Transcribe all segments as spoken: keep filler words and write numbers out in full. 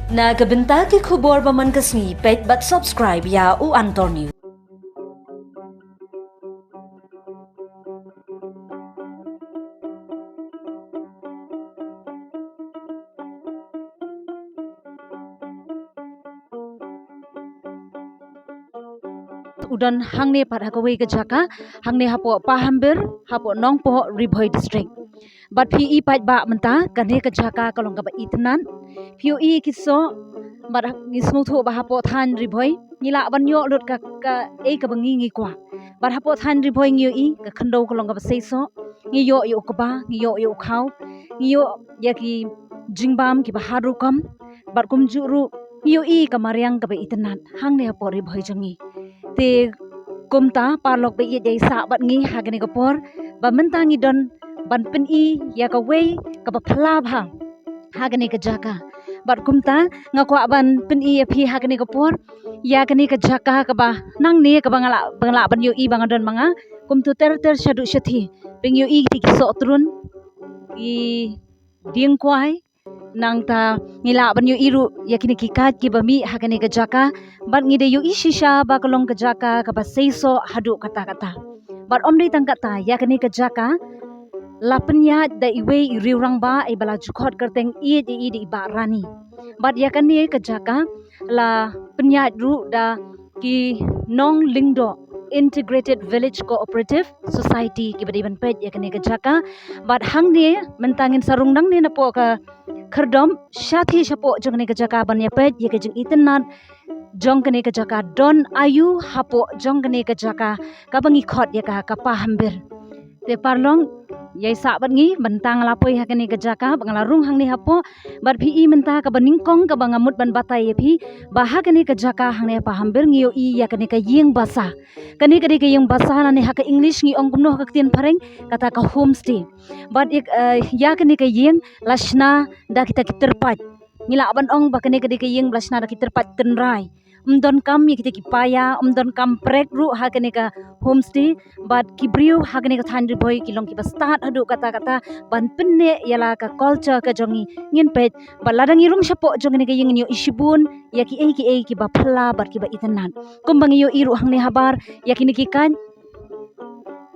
Na ka bynta ki khubor ba man ka sngi, peit bad subscribe ïa u Antor News. U don hangne pat ha kawei ka jaka, hangne hapoh Pahambir, hapoh Nongpoh, Ri Bhoi District. Bad phi i pat ba mynta, kane ka jaka ka long kaba itynnad. Phi ïohi ki soh, bad ha-, ngi sngewthuh ba hapoh thaiñ Ri Bhoi, ngi lah ban ïoh lut ka, kaei kaba ngi ngi kwah. Bad hapoh thaiñ Ri Bhoi ngi ïohi, ka khyndew ka long kaba seisoh, ngi ïoh ïa u kba, ngi ïoh ïa u khaw, ngi ïoh ïa ki jingbam kiba har rukom, bad kumjuh ruh, ngi ïohi ka mariang kaba itynnad, hangne hapoh Ri Bhoi jong ngi. Te kumta paralok ba ïeit ïa i sah bad ngi ha kane ka por, ba mynta ngi don ban pyni ïa kawei kaba phylla bha ha kane ka jaka. Bad kumta nga kwah ban pyni ïa phi ha kane ka por ïa kane ka jaka kaba nangne kaba nga lah, ba nga lah ban ïohi ba nga don ma nga. Kumta ter ter shaduh shathie phin ïohi ki soh trun, ki dieng kwai, nangta ngi lah ban ïohi ruh ïa kine ki kait kiba mih ha kane ka jaka. Bad ngi da ïohi shisha ba ka long ka jaka kaba seisoh haduh katta katta. Bad ym dei tang katta, ïa kane ka jaka la pynïaid da iwei i riew rangbah iba la ju khot kyrteng ïeit ïa i da i Bah Rani. Bad ïa kane ka jaka la pynïaid ruh da ki Nong Lyngdoh Integrated Village Cooperative Society kiba dei ban peit ïa kane ka jaka. Bad hangne mynta ngin sa rung nangne napoh ka khyrdop, shathie shapoh jong kane ka jaka ban ïa peit ïa ka jingitynnad jong kane ka jaka, don aïu hapoh jong kane ka jaka kaba ngi khot ïa ka, ka Pahambir. Te paralok, ïa i sah bad ngi, mynta nga la poi ha kane ka jaka, ba nga la rung hangne hapoh, bad phi i mynta kaba nyngkong kaba nga mut ban batai ïa phi, ba ha kane ka jaka hangne ha Pahambir ngi ïohi ïa kane ka ïing basa. Kane ka dei ka ïing basa, lane ha ka English ngi ong kumno ha ka ktien phareng, kata ka homestay. Bad ïa, eh, ïa kane ka ïing la shna da kita ki tyrpait. Ngi lah ban ong ba kane ka dei ka ïing ba la shna da ki tyrpait tynrai. Ym don kam ïa kita ki paia, ym don kam prek ruh ha kane ka homestay. Bad ki briew ha kane ka thaiñ Ri Bhoi ki long kiba stad haduh katta katta ban pynneh ïa la ka culture ka jong ngi. Ngin peit, bad lada ngi rung shapoh jong kane ka ïing ngi ïohi shibun ïa kiei kiei kiba phylla bad kiba itynnad. Kumba ngi ïohi ruh hangne habar ïa kine ki kait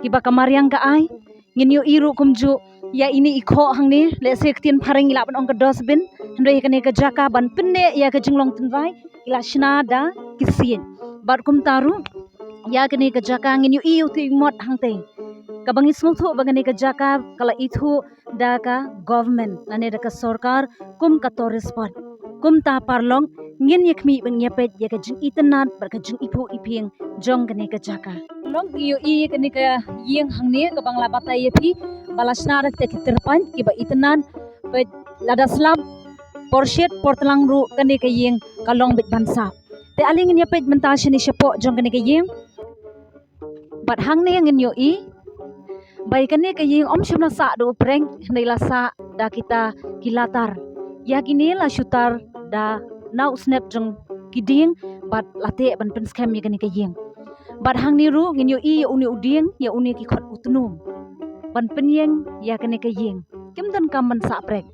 kiba ka mariang ka ai. Ngin ïohi ruh kumjuh ïa ine i khoh hangne, lehse ka ktien phareng i lah ban ong ka dustbin, hynrei ha kane ka jaka ban pynneh ïa ka jinglong tynrai, ki la shna da ki siej. Bad kumta ruh ïa kane ka jaka ngin ïohi ïa uto i mot hangtei. Kaba ngi sngewthuh ba kane ka jaka ka la ithuh da ka government, lane da ka sorkar, kum ka tourist spot. Kumta paralok, ngin ïa khmih ban ïa peit ïa ka jingitynnad bad ka jingiphuh iphieng jong kane ka jaka. Paralok, ngi ïohi kane ka ïing hangne kaba nga la batai ïa phi, ba la shna da kita ki tyrpait kiba itynnad. Peit, lada slap, por shit por tlang ruh kane ka ïing ka long beit ban sah. Te ale ngin ïa peit mynta shane shapoh jong kane ka ïing. Bad hangne ngin ïohi ba ïa kane ka ïing ym shym la sah da u prek, hynrei la sah da kita ki latar. Ïa kine la shu tar da na u snep jong ki dieng bad la teh ban pynskhem ïa kane ka ïing. Bad hangne ruh ngin ïohi ïa une u dieng, ïa une ki khot u tnum, ban pynïeng ïa kane ka ïing. Kim don kam ban sah prek.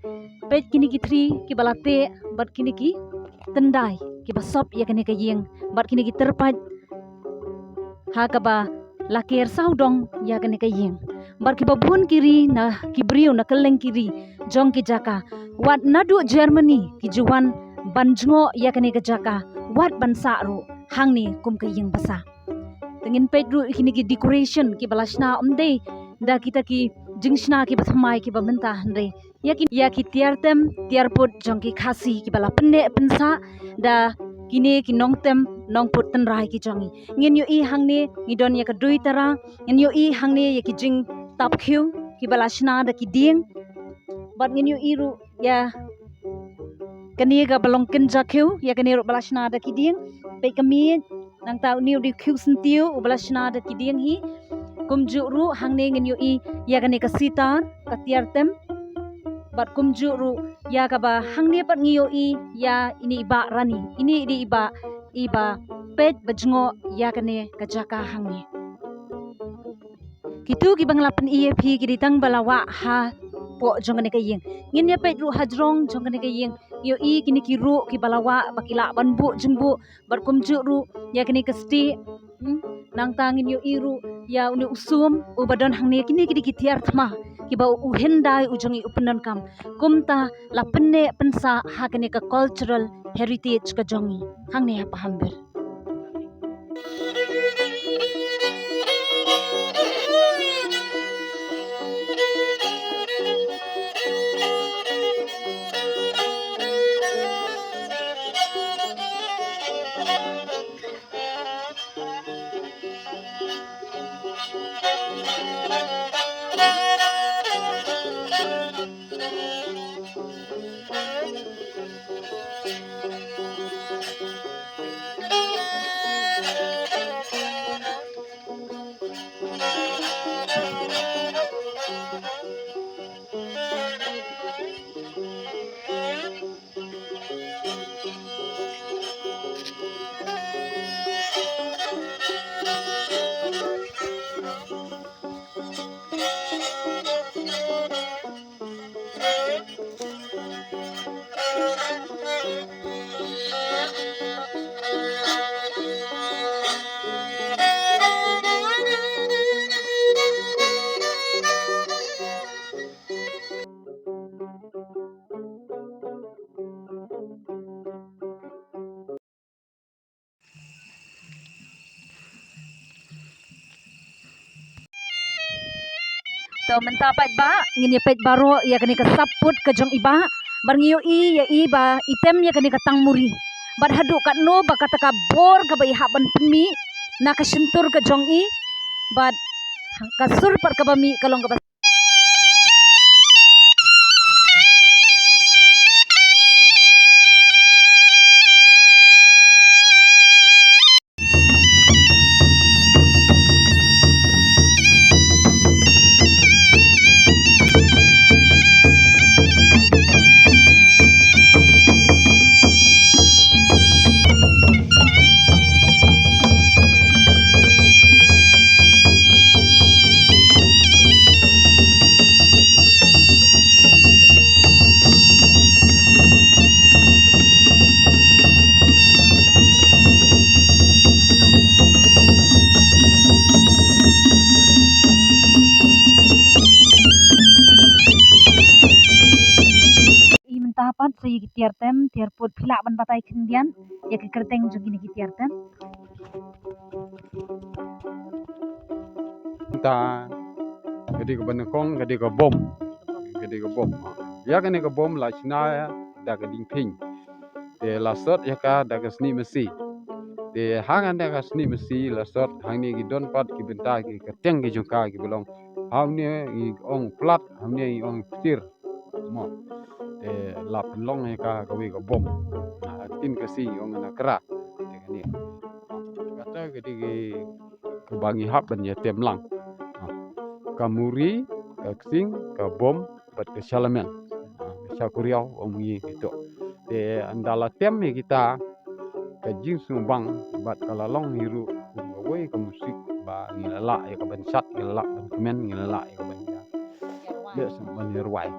Peit kine ki thri kiba la teh bad kine ki tyndai kiba sop ïa kane ka ïing bad kine ki tyrpait ha kaba la ker sawdong ïa kane ka ïing. Bad kiba bun ki ri, na ki briew na kylleng ki ri jong ki jaka, wat naduh Germany ki ju wan ban jngoh ïa kane ka jaka, wat ban sah ruh hangne kum ka ïing basa. Te ngin peit ruh ïa kine ki decoration kiba la shna, ym dei da kita ki jingshna kiba thymmai kiba mynta, hynrei ïa ki, ïa ki tiar tem tiar put jong ki Khasi kiba la pynneh pynsah da kine ki nongtem nongput tynrai ki jong ngi. Ngin ïohi hangne ngi don ïa ka duitara, ngin ïohi hangne ïa ki jingtap khiew kiba la shna da ki dieng. Bad ngin ïohi ruh ïa kane kaba long kynja khiew, ïa kane ruh ba la shna da ki dieng. Peit ka miej, nangta une u dei u khiew syntiew uba la shna da ki dieng hi. Kumjuh ruh hangne ngin ïohi ïa kane ka sitar, ka tiar tem. Bad kumjuh ruh ïa kaba hangne pat ngi ïohi ïa ine i Bah Rani, ine i dei i bah iba peit ba jngoh ïa kane ka jaka hangne. Kitu kiba nga la pyni ïa phi ki dei tang ba la wah hapoh jong kane ka ïing. Ngin ïa peit ruh hajrong jong kane ka ïing. Ïohi kine ki ruh kiba la wah ba ki lah ban buh jingbuh bad kumjuh ruh ïa kine ki stieh. Hmm? Nangta ngin ïohi ruh ïa une u sum uba don hangne. Kine ki dei ki tiar thma kiba u hyndai u jong ngi u pyndonkam. Kumta la pynneh pynsah ha kane ka cultural heritage ka jong ngi hangne ha Pahamber. To mynta pat ba ngin ïa peit baroh ïa kane ka sapput ka jong i bah. Bad ngi ïohi ïa i ba i tem ïa kane ka tang muri. Bad haduh katno ba kata ka bor kaba i hap ban pynmih na ka shyntur ka jong i. Bad ka sur pat kaba mih ka long kaba I mynta pat sa ïa ki tiar tem, tiar put, phi lah ban batai khyndiat ïa ki kyrteng jong kine ki tiar tem. Mynta ka dei kaba nyngkong ka dei ka bom. Ka dei ka bom. Ïa kane ka bom la shna da ka diengpheng. Te la sot ïa ka da ka snieh masi. Te ha kane ka snieh masi la sot hangne ki don pat ki bynta ki kyrteng ki jong ka kiba long. Ha une ngi ong plat, ha une ngi ong ptir. Mo. Te la pynlong ïa ka kawei ka bom. Ha ktien Khasi ngi ong na kra. Te kane. Kata ka dei kaba ngi hap ban ïa tem lang. Ha. Ka muri, ka ksing, ka bom, bad ka shyllamen. Ha, ka shakuriaw ong ngi kito. Te ynda la tem ïa kita ka jingsngewbang bad ka la long hi ruh kum kawei ka musik ba ngi la lah ïa ka ban shat, ngi la lah ban kmen, ngi la lah ïa ka ban ïa, ïa sa ban ïa rwai.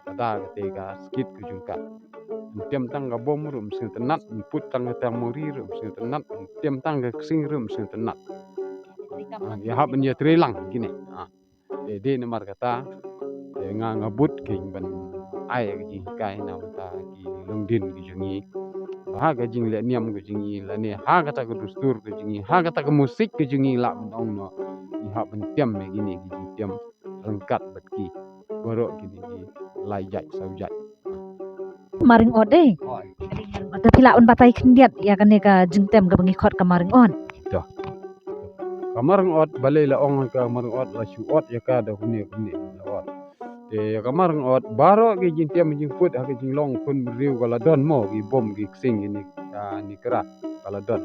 Kata kata ka skit ka jong ka. Ym tem tang ka bom ruh ym sngewtynnat, ym put tang ka tang muri ruh ym sngewtynnat, ym tem tang ka ksing ruh ym sngewtynnat. Ha, ïa hap ban ïa trei lang kine. Ha. Te dei namar kata, te nga nga bud kein ban ai ka jinghikai na bynta ki longdien ki jong ngi. Ba ha ka jingleh niam ka jong ngi lane ha kata ka dustur ka jong ngi, ha kata ka musik ka jong ngi lah ban ong noh. Ngi hap ban tem ïa kine ki jingtem ryngkat bad ki baroh kine ki lai jait saw jait. Maring ot dei. Oi. Te phi lah ban batai khyndiat ïa kane ka jingtem kaba ngi khot ka maring ot. To. Ka maring ot balei la ong ka maring ot, la shu ot ïa ka da kumne kumne la ot. Te ïa ka maring ot baroh ki jingtem jingput ha ka jinglong khun briew ka la don mo, ki bom ki ksing kine ka ni kra ka la don.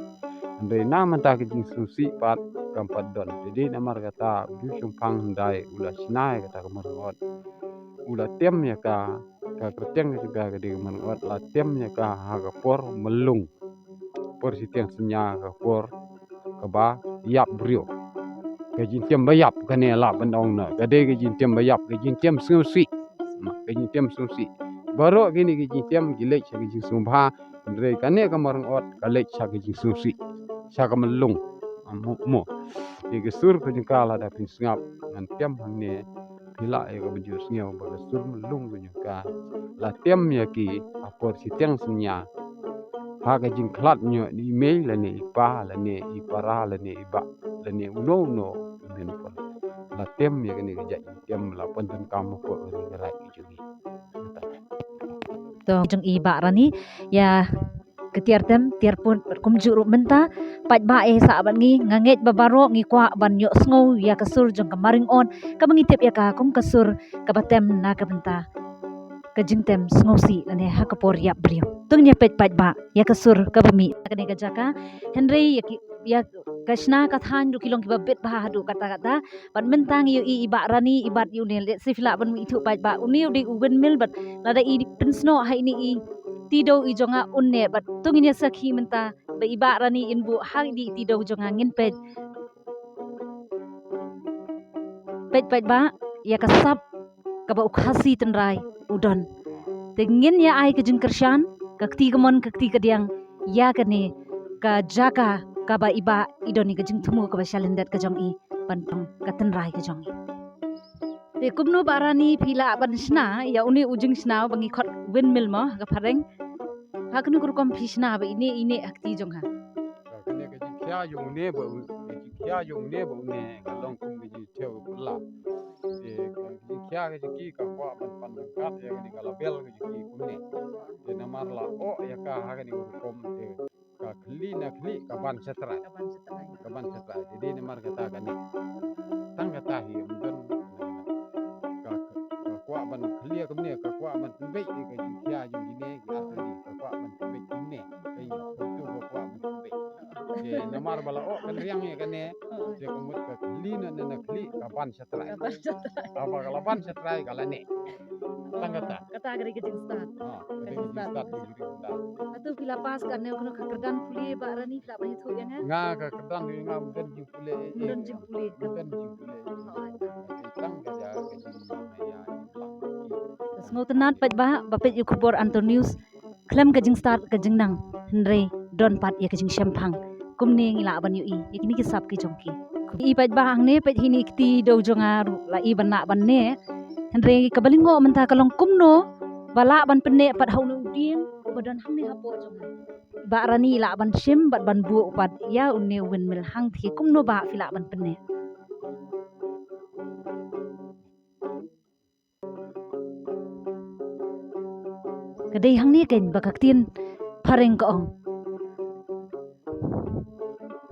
Hynrei na mynta ka jingsngewsih pat kam pat don. Te dei namar kata u Shemphang hyndai u la shna ïa kata ka maring ot. U la tem ïa ka, ka kyrteng ka jong ka ka dei ka maring ot, la tem ïa ka ha ka por myllung. Por shiteng synñia, ka por kaba ïap briew. Ka jingtem ba ïap kane lah ban ong noh. Ka dei ka jingtem ba ïap, ka jingtem sngewsih. Ka jingtem sngewsih. Baroh kine ki jingtiam ki leit sha ki jingsngewbha, hynrei kane ka maryngod ka leit sha ki jingsngewsih, sha ka myllung. Mo, mo. Ki sur ka jingkal lada phin sngap ngan tiam hangne, phi lah ïa ka ban ju sngew ba ka sur myllung ka jingkal la tiam ïa ki ha por shiteng synñia. Ha ka jingkhlad ñiuh i mei lane i pa lane i para lane i bah lane uno uno i mei pon. La tiam ïa kane ka jait jingtiam la pyndonkam hapoh ka ri ka raid ka jong ngi. To jong i Bah Rani, ïa ka tiar tem tiar pun bad kumjuh ruh mynta, paidbah ïa sah bad ngi, nga ngeit ba baroh ngi kwah ban ïohsngew ïa ka sur jong ka maryngod kaba ngi tip ïa ka kum ka sur kaba tem na ka bynta ka jingtem sngewsih lane ha ka por ïap briew. To ngin ïa peit paidbah ïa ka sur kaba mih na kane ka jaka. Hynrei ïa ki, ïa ka shna ka thaiñ ruh ki long kiba bit bha haduh katta katta. Bad mynta ngi ïohi i Bah Rani i bat ïa une, lehse phi lah ban ithuh paidbah, une u dei u windmill bad lada i pynsnoh ha ine i tidew i jong nga une, bad to ngin ïa sakhi mynta ba i Bah Rani in buh ha ine i tidew jong nga, ngin peit. Peit paidbah ïa ka sap kaba u Khasi tynrai u don. Te ngin ïa ai ka jingkyrshan, ka kti kamon ka kti kadiang ïa kane ka jaka kaba i Bah i don ïa ka jingthmu kaba shalyndet ka jong i ban pang ka tynrai ka jong i. Te kumno Bah Rani phi lah ban shna ïa une u jingshna ba ngi khot windmill mo ha ka phareng? Ha kano ka rukom phi shna ba ine ine ha kti jong ha? Kane ka jingkhia jong une ba u, ka jingkhia jong une ba une ka long kum ka jingkhia ba pla. Te ka jingkhia ka jong ki ka kwah ban pan ryngkat ïa kane ka label ka jong ki kumne. Te namar la oh ïa ka ha kane ka rukom te ka khlieh na khlieh ka ban shatrai. Ka ban shatrai. Ka ban shatrai. Te dei namar kata kane. Tang kata hi ym don. Ka, ka kwah ban khlieh kumne, ka kwah ban pynbeit ïa ka jingkhia jong kine ki artylli, ka kwah ban pynbeit kumne. Ka ïa ka kwah ban pynbeit. Te namar ba la oh kan riang ïa kane, te ka mut ka khlieh na, na, na khlieh ka ban shatrai. Ka ban shatrai. Haba ka la ban shatrai ka la neh. Tang kata. Kata ka dei ka jingstad. Ha, ka dei ka jingstad, ka dei ka jingstad. Hato phi la pass kane kano ka kyrdan pule Bah Rani, phi lah ban ïathuh ïa nga? Nga ka kyrdan ïa nga ym don jingpule. Ym don jingpule. Ym don jingpule. Tang ka jaka ka jingmane ïa. Sngewtynnat paidbah ba peit ïa u khubor Anto News. Khlem ka jingstad ka jingnang, hynrei don pat ïa ka jingshemphang. Kumne ngi lah ban ïohi ïa kine ki sap ki jong ki. I paidbah hangne, peit hi ine i kti dew jong nga ruh la i ban lah ban neh. Hynrei kaba lyngngoh mynta ka long kumno ba lah ban pynneh pat ha une u dieng uba don hangne hapoh jong nga. Bah Rani lah ban shim bad ban buh pat ïa une u windmill hangthie, kumno bah phi lah ban pynneh? Ka dei hangne keiñ ba ka ktien phareng ka ong,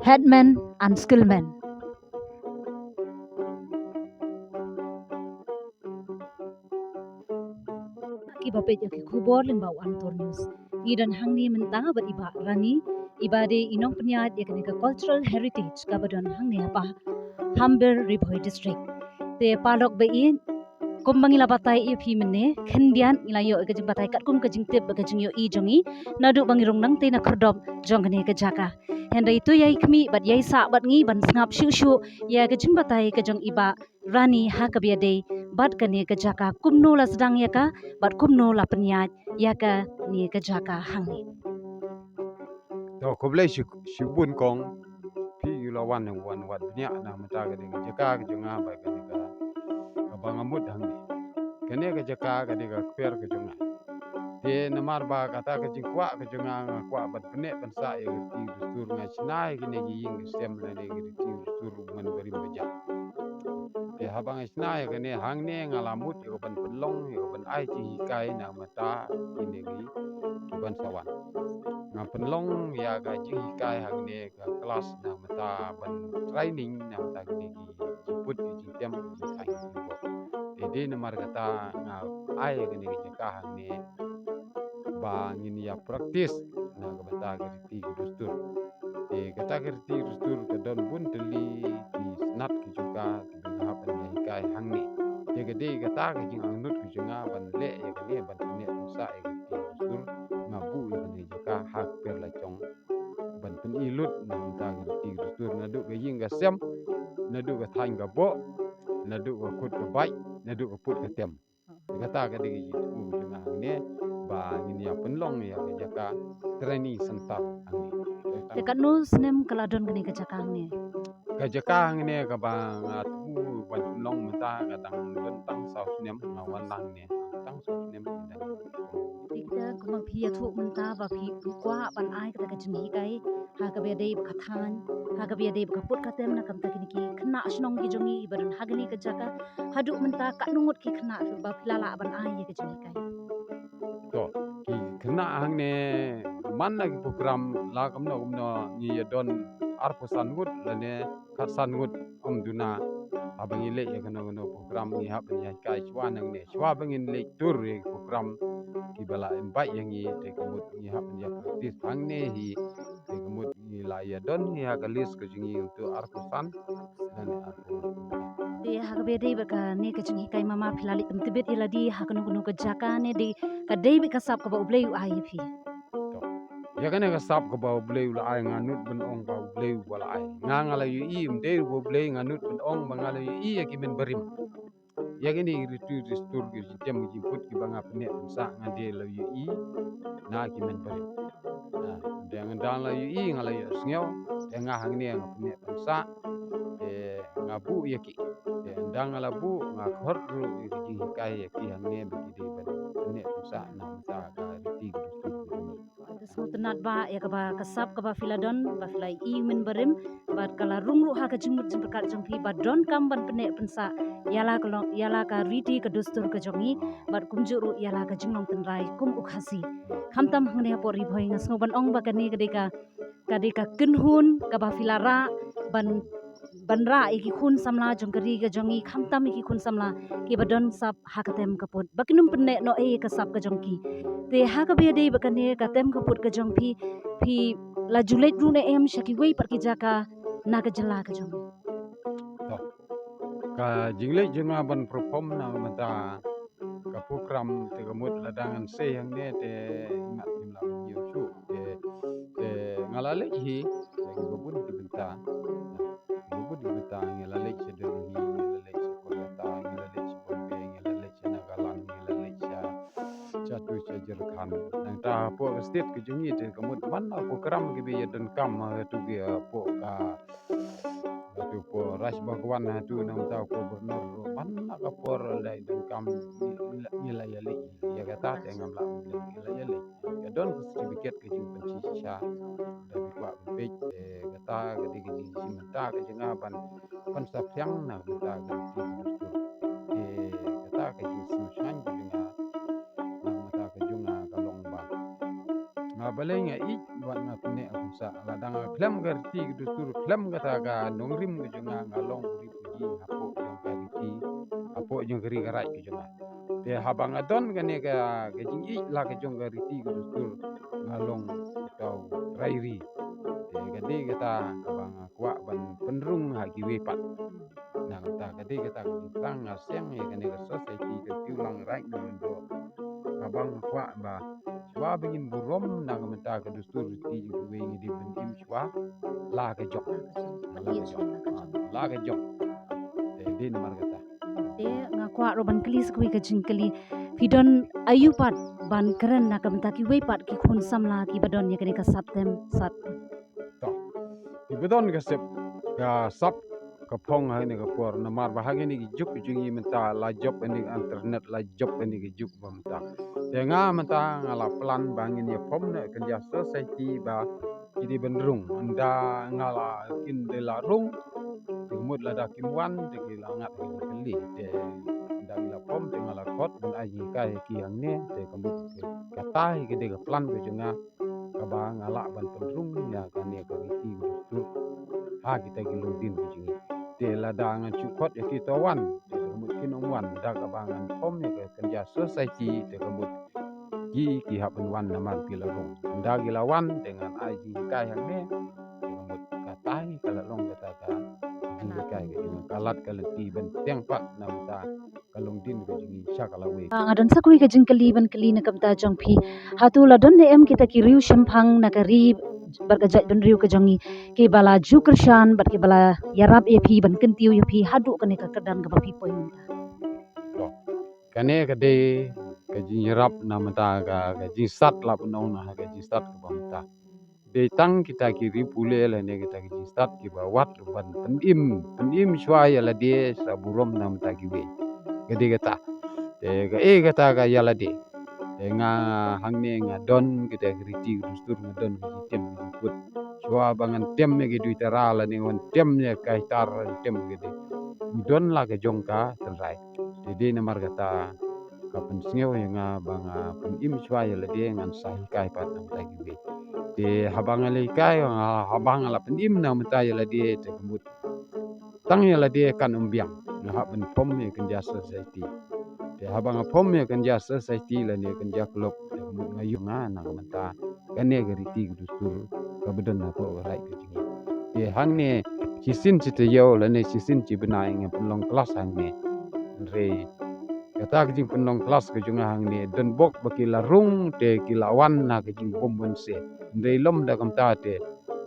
headman and skillman. Kiba peit ïa ki khubor lyngba u Anto News. Ngi don hangne mynta bad i Bah Rani, iba dei i nongpynïaid ïa kane ka cultural heritage kaba don hangne ha Bah Hambir Ri Bhoi District. Te paralok ba ïeit, kumba ngi la batai ïa phi mynne, khyndiat ngi la ïoh ïa ka jingbatai katkum ka jingtip bad ka jingïohi jong ngi naduh ba ngi rung nangtei na khyrdop jong kane ka jaka. Hynrei to ïai khmih bad ïai sah bad ngi ban sngap shuh shuh ïa ka jingbatai ka jong i Bah Rani ha kaba ïadei bad kane ka jaka, kumno la sdang ïa ka bad kumno la pynïaid ïa kane ka jaka hangne. To khublei shi-, shibun kong, phi ïa la wan, wan wad bniah na mynta kane ka jaka ka jong nga bad kane ka, kaba nga mut hangne. Kane ka jaka ka dei ka kper ka jong nga. Te namar ba kata ka jingkwah ka jong nga, nga kwah ban pynneh pynsah ïa ka riti dustur, nga shna ïa kine ki ïing ki sem lane ki riti dustur man barim bajam. Te haba nga shna ïa kane hangne nga la mut ïa ka ban pynlong ïa ka ban ai jinghikai na mynta kine ki, ki ban sa wan. Nga pynlong ïa ka jinghikai hangne ka klas na mynta ban training na mynta kine ki jingput ki jingtem ki jingkhain ki jingput. Te dei namar kata nga ai ïa kane ka jaka hangne ba ngin ïa practice na ka bynta ka riti ka dustur. Te kata ka riti ka dustur ka don bun tylli ki snat ki jaka kiba nga hap ban ïa hikai hangne. Te ka dei kata ka jingangnud ka jong nga ban leh ïa kane ban pynneh pynsah ïa ka riti ka dustur, nga buh ïa kane ka jaka ha kper la jong ban pyni lut na ka bynta ka riti ka dustur naduh ka ïing ka sem, naduh ka thaiñ ka boh, naduh ka khut ka bait, naduh ka put ka tem. Kata ka dei ka jingthmu ka jong nga hangne. ba ngin ïa pynlong ïa ka jaka training center hangne. Te katno snem ka la don kane ka jaka hangne? Ka jaka hangne kaba nga thmu ban pynlong mynta ka dang don tang saw snem, nga wan lang ne tang saw snem. Te kita kumba phi ïathuh mynta ba phi kwah ban ai kata ka jinghikai ha kaba ïadei bad ka thaiñ, ha kaba ïadei bad ka put ka tem na ka bynta kine ki khynnah shnong ki jong ngi ba don ha kane ka jaka, haduh mynta katno ngut ki khynnah ba phi la lah ban ai ïa ka jinghikai? To, ki khynnah hangne man la ki program la kumno kumno ngi ïa don arphew san ngut lane khatsan ngut, ym duna haba ngi leit ïa kano kano program ngi hap ban ïa hikai shuwa nangne, shuwa ba ngin leit tur ïa ki program kiba la invite ïa ngi, te ka mut ngi hap ban ïa practice hangne hi, te ka mut ngi la ïa don hi ha ka list ka jong ngi uto arphew san lane arphew. Te ha kaba ïadei bad kane ka jinghikai mama phi la leit pyntbit ïa lade ha kano kano ka jaka ne dei ka dei bad ka sap kaba U Blei u ai ïa phi? To, ïa kane ka sap kaba U Blei u la ai, nga nud ban ong ba U Blei u la ai. Nga nga la ïohi, ym dei ba U Blei, nga nud ban ong ba nga la ïohi ïa ki mynbarim. Ïa kine ki riti ki dustur ki jingtem ki jingput kiba nga pyneh pynsah nga dei la ïohi na ki mynbarim. Te nga dang la ïohi nga la ïohsngew, te nga hangne nga pyneh pynsah, te nga buh ïa ki. Te nga dang la buh nga khot ruh ïa ki jinghikai ïa ki hangne ba ki dei ban pyneh pynsah na ka bynta ka riti ka dustur ka jong ngi. Te sngewtynnat ba ïa kaba ka sap kaba phi la don ba phi la ïohi mynbarim bad ka la rung ruh ha ka jingmut jingpyrkhat jong phi ba donkam ban pyneh pynsah ïa la ka long, ïa la ka riti ka dustur ka jong ngi bad kumjuh ruh ïa la ka jinglong tynrai kum u Khasi. Khamtam hangne hapoh Ri Bhoi nga sngew ban ong ba kane ka dei ka, ka dei ka kynhun kaba phi la rah ban, ban rah ïa ki khun samla jong ka ri ka jong ngi, khamtam ïa ki khun samla kiba don sap ha ka tem ka put ba kin ym pyneh noh ei ïa ka sap ka jong ki. Te ha kaba ïadei bad kane ka tem ka put ka jong phi, phi la ju leit ruh ne em sha kiwei pat ki jaka na ka jylla ka jong ngi? To, ka jingleit jong nga ban perform na ka bynta ka program te ka mut lada ngan sei hangne te ngat ngim lah ban ïoh shuh. Te, te nga la leit hi, te kiba bun ki bynta. Kiba bun ki bynta, nga la leit sha Delhi, nga la leit sha Kolkata, nga la leit sha Bombay, nga la leit sha Nagaland, nga la leit sha, sha tu sha Jharkhand. Nangta hapoh ka state ka jong ngi te ka mut man la program kiba ïa donkam ha tu ki hapoh ka, ha tu hapoh Raj Bhavan ha tu nangta Governor ruh man la ka por la ïa donkam ngi la, ngi la ïa leit. Ïa kata te ngam lah ban leit, ngi la ïa leit. Ka don ka certificate ka jingpynshisha. Da phi kwah ban peit te kata ka dei ka jingshim bynta ka jong nga ban, ban saphriang na ka bynta ka riti ka dustur. Te kata ka jingsngewsynei ka jong nga na ka bynta ka jong nga ka long ba nga balei nga ïeit bad nga pyneh pynsah. Lada nga khlem ka riti ka dustur, khlem kata ka nongrim ka jong nga, nga long u refugee hapoh jong ka riti, hapoh jong ka ri ka raij ka jong nga. Te haba nga don kane ka, ka jingïeit la ka jong ka riti ka dustur, nga long uta u trai ri. Te ka dei kata kaba nga kwah ban pynrung ha kiwei pat. Na kata ka dei kata ka jingthrang nga seng ïa kane ka society ka Tiwlang Raid Nongwyndoh. Kaba nga kwah ba shuwa ba ngin burom na ka bynta ka dustur riti jong kiwei ngi dei ban im shuwa la ka jong. La ka jong. La ka jong. Te dei namar kata. Te nga kwah ruh ban kylli sa kawei ka jingkylli. Phi don aïu pat ban kren na ka bynta kiwei pat ki khun samla kiba don ïa kane ka sap tem sap? To, kiba don ka sap, ka sap ka phong ha kane ka por namar ba ha kane ka juk jong ngi mynta la jop kane ka internet, la jop kane ka juk ba mynta. Te nga mynta nga la plan ba ngin ïa form na ka kynja society ba ki dei ban rung. Ynda nga la kin dei la rung, te ka mut lada kim wan te ki la ngat ha ka jingkylli. Te ynda ngi la form te nga la khot ban ai jinghikai ha ki hangne, te ka mut kata hi ka dei ka plan ka jong nga kaba nga lah ban pynrung ïa kane ka riti ka dustur ha kita ki longdien ka jong ngi. Te lada ngan shu khot ïa ki to wan, te ka mut kin ym wan, da kaba ngan form ïa ka kynja society, te ka mut ki, ki hap ban wan namar ki la rung. Ynda ki la wan te ngan ai jinghikai hangne. Te ka mut kata hi ka la long kata ka jinghikai ka jong nga, ka lad ka lynti ban pdiang pat na ka bynta ka longdien ka jong ngi sha ka lawei. Ah, nga don sa kawei ka jingkylli ban kylli na ka bynta jong phi. Hato la don ne em kita ki riew shemphang na ka ri bad ka jaitbynriew ka jong ngi kiba la ju kyrshan bad kiba la ïarap ïa phi ban kyntiew ïa phi haduh kane ka kyrdan kaba phi poi mynta? To, kane ka dei ka jingïarap na mynta ka, ka jingstad lah ban ong na ka jingstad kaba mynta. Dei tang kita ki ri pule lane kita ki jingstad kiba wad ban pynim, pynim shuwa ïa lade sa burom na mynta kiwei. Ka dei kata. Te kaei kata ka ïa lade. Te nga hangne nga don kita ki riti ki dustur, nga don ki jingtem ki jingput. Shuwa ba ngan tem ïa ki duitara lane ngan tem ïa ka hitar, ngan tem ïa ki dei. Ngi don la ka jong ka tynrai. Te dei namar kata ka pynsngew ïa nga ba nga pynim shuwa ïa lade ngan sa hikai pat na mynta kiwei. Te haba nga la hikai, nga, haba nga la pynim na mynta ïa lade te ka mut tang ïa lade kan ym biang. Nga hap ban form ïa ka Kynja Society. Te haba nga form ïa ka Kynja Society lane ka Kynja Club, te ka mut nga ïoh nga na ka mynta kane ka riti ka dustur kaba don hapoh ka rai ka jong ngi. Te hangne shisien shi taïew lane shisien shi bnai nga pynlong klas hangne. Hynrei kata ka jingpynlong klas ka jong nga hangne don bok ba ki la rung te ki la wan na ka jingbym wan se. Hynrei lymda kumta te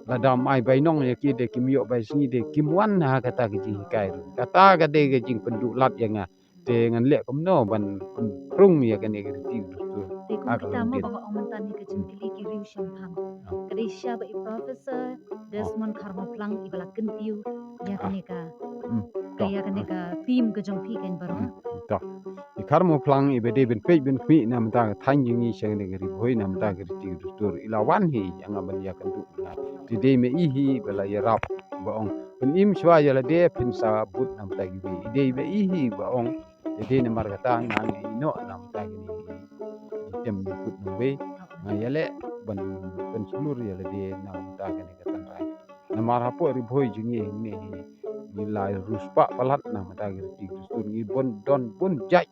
lada ym ai bainong ïa ki te kim ïoh bai sngi te kim wan ha kata ka jinghikai ruh. Kata ka dei ka jingpynduh lad ïa nga. Te ngan leh kumno ban pynrung ïa kane ka riti ka dustur. Te kum kata mo ba nga ong mynta ne ka jingkylli ki riew shemphang. Ka dei shisha ba i Professor Desmond Kharmawphlang iba la kyntiew ïa kane ka, ka ïa kane ka theme ka jong phi kein baroh. To. I Kharmawphlang iba dei ban peit ban khmih na mynta ka thaiñ jong ngi sha kane ka Ri Bhoi na mynta ka riti ka dustur. I la wan hi ïa nga ban ïakynduh. Te dei ma i hi ba la ïarap ba ong pynim shuwa ïa lade phin sa bud na mynta kiwei. I dei ma i hi ba ong te dei namar kata nga nga ïehnoh na mynta kine ki jingtem jingput nongwei. Nga ïaleh ban pynshlur ïa lade na mynta kane ka tynrai. Namar hapoh Ri Bhoi jong ngi hangne hi ngi la riewspah palat na mynta ki riti ki dustur, ngi bun don bun jait.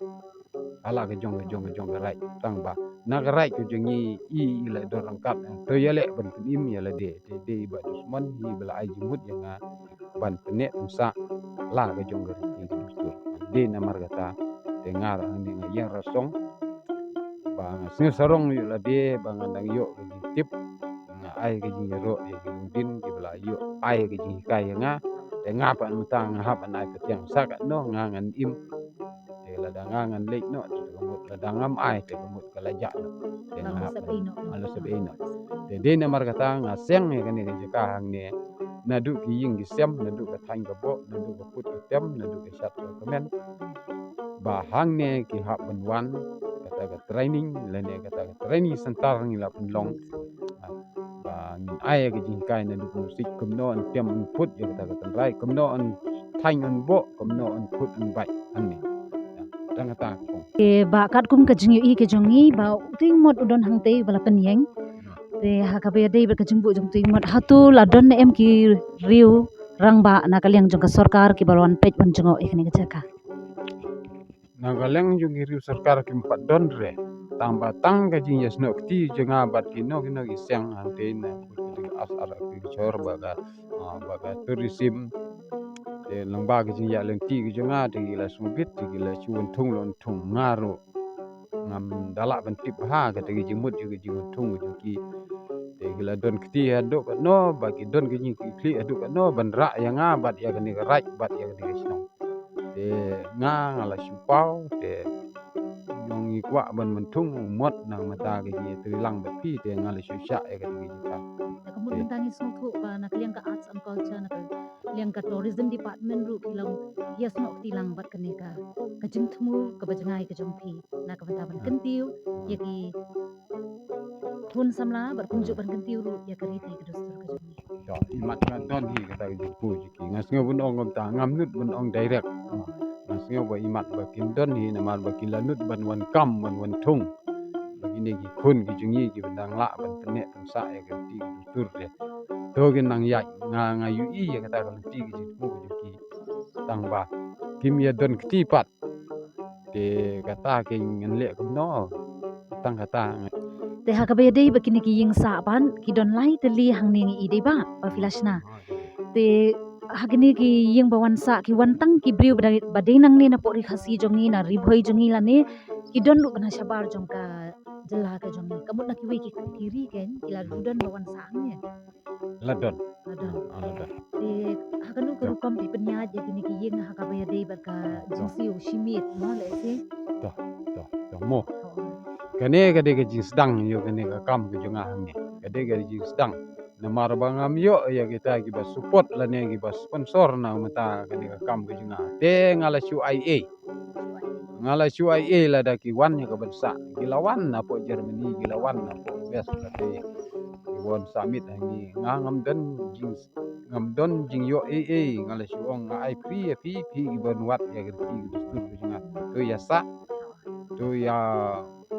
Ha la ka jong ka jong ka jong ka raid tang ba na ka raid ka jong ngi i i la don ryngkat, to ïaleh ban pynim ïa lade. Te dei Bah Desmond hi ba la ai jingmut ïa nga ban pynneh pynsah la ka jong ka riti ka dustur. Dei namar kata te nga ruh hangne nga ïeng rasong ba nga sngewsarong ïa lade ba nga dang ïoh ka jingtip, nga ai ka jingïaroh ïa ki longdien kiba la ïoh ai ka jinghikai ïa nga. Te nga pat mynta nga hap ban ai pyrshang sa katno nga ngan im. Te lada nga ngan leit noh te ka mut, lada ngam ai te ka mut ka la jah noh. Te nga hap ban, nga la sep ei noh. Te dei namar kata nga seng ïa kane ka jaka hangne. Naduh ki ïing ki sem, naduh ka thaiñ ka boh, naduh ka put ka tem, naduh ka shad ka kmen. Ba hangne ki hap ban wan kata ka training lane kata ka training center ngi la pynlong. Ba ngin ai ka jinghikai naduh ka musik kumno yn tem yn put ïa kata ka tynrai, kumno yn thaiñ yn boh, kumno yn put yn bait hangne. Tang kata kong. Te ba katkum ka jingïohi ka jong ngi ba uto u mot u don hangtei ba la pynïeng. Te ha kaba ïadei bad ka jingbuh jong uto u mot, hato la don ne em ki riew rangbah na ka liang jong ka sorkar kiba la wan peit wan jngoh ïa kane ka jaka? Na ka liang jong ki riew sorkar kim pat don re. Tang ba tang ka jingïasnoh kti jong nga bad kino kino ki seng hangtei na ka as agriculture bad ka, ah, bad ka tourism. Te lyngba ka jingïaid lynti ka jong nga te ki la sngewbit, te ki la shu wan thung la wan thung, nga ruh ngam da lah ban tip ha kata ka jingmut jong ka jingwan thung jong ki. Te ki la don kti haduh katno, ba ki don ka jingkitkhlieh haduh katno ban rah ïa nga bad ïa kane ka raid bad ïa kane ka shnong. Te nga, nga la shu paw, te ngi kwah ban mynthung u mot na ka bynta ka jingïatreilang bad phi, te nga la shu shah ïa kata ka jingkha. Te ka mut mynta ngi sngewthuh ba na ka liang ka arts and culture, na ka liang ka tourism department ruh ki la ïasnoh kti lang bad kane ka, ka jingthmu kaba jngai ka jong phi na ka bynta ban kyntiew ïa ki khun samla bad kumjuh ban kyntiew ruh ïa ka riti ka dustur ka jong ngi. To, imat nga don hi kata ka jingpyrkhat jong ki. Nga sngew ban ong kumta, ngam nud ban ong direct. Nga sngew ba imat ba kin don hi namar ba ki la nud ban wan kam, ban wan thung. Ba kine ki khun ki jong ngi kiba dang lah ban pynneh pynsah ïa ka riti ka dustur te. To kin nang ïaid, nga, nga ïohi ïa kata ka lynti ka jingthmu ka jong ki. Tang ba kim ïa don kti pat. Te kata ki ngan leh kumno. Tang kata. Te ha kaba ïadei bad kine ki ïing sah pat ki don lai tylli hangne ngi i, dei ba, ba phi la shna. Te ha kine ki ïing ba wan sah ki wan tang ki briew ba dei, ba dei nangne na pdeng ri Khasi jong ngi, na Ri Bhoi jong ngi lane ki don ruh ba na shabar jong ka jylla ka jong ngi. Ka mut na kiwei ki, ki ri kein ki la ju don ba wan sah hangne. La don. La don. Ah, la don. Te ha kano ka rukom phi pynïaid ïa kine ki ïing ha kaba ïadei bad ka jingsiew shi miet mo lehse? To, to, to mo. Kane ka dei ka jingsdang ïa kane ka kam ka jong nga hangne. Ka dei ka jingsdang. Namar ba ngam ïoh ïa kita kiba support lane kiba sponsor na mynta kane ka kam ka jong nga. Te nga la shu ai ei. Nga la shu ai ei lada ki wan ïa ka ban sah. Ki la wan na pdeng Germany, ki la wan na pdeng U S lada ki wan sah mit hangne. Nga ngam don jing ngam don jingïoh ei ei, nga la shu ong nga ai free ïa phi, phi kiban wad ïa ka riti ka dustur ka jong nga. To ïa sah, to ïa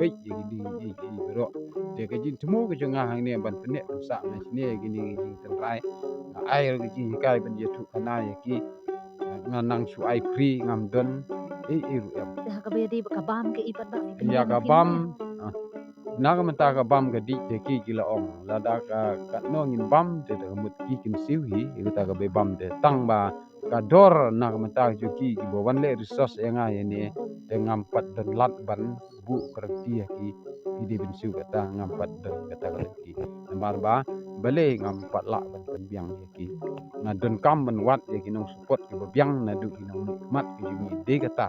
peit ïa kine ki, ki, ki baroh. Te ka jingthmu ka jong nga hangne ban pynneh pynsah na shane ïa kine ki jingtynrai. Nga ai ruh ka jinghikai ban ïathuh khana ïa ki. Nga nang shu ai free, ngam don ei ei ruh em. Te ha kaba ïadei bad ka bam ka i pat ba. Ïa ka bam. Ah. Na ka mynta ka bam ka dih te ki ki la ong. Lada ka katno ngin bam te da ka mut ki kin siew hi, ïa kata ka ba bam te. Tang ba ka dor na ka mynta ka jong ki kiba wan leh resource ïa nga ïa ne, te ngam pat don lad ban buh guarantee ïa ki, ki dei ban siew kata, ngam pat don kata guarantee. Namar ba balei ngam pat lah ban pynbiang ïa ki. Nga donkam ban wad ïa ki nongsupport kiba biang naduh ki nongmihkhmat ki jong ngi, dei kata.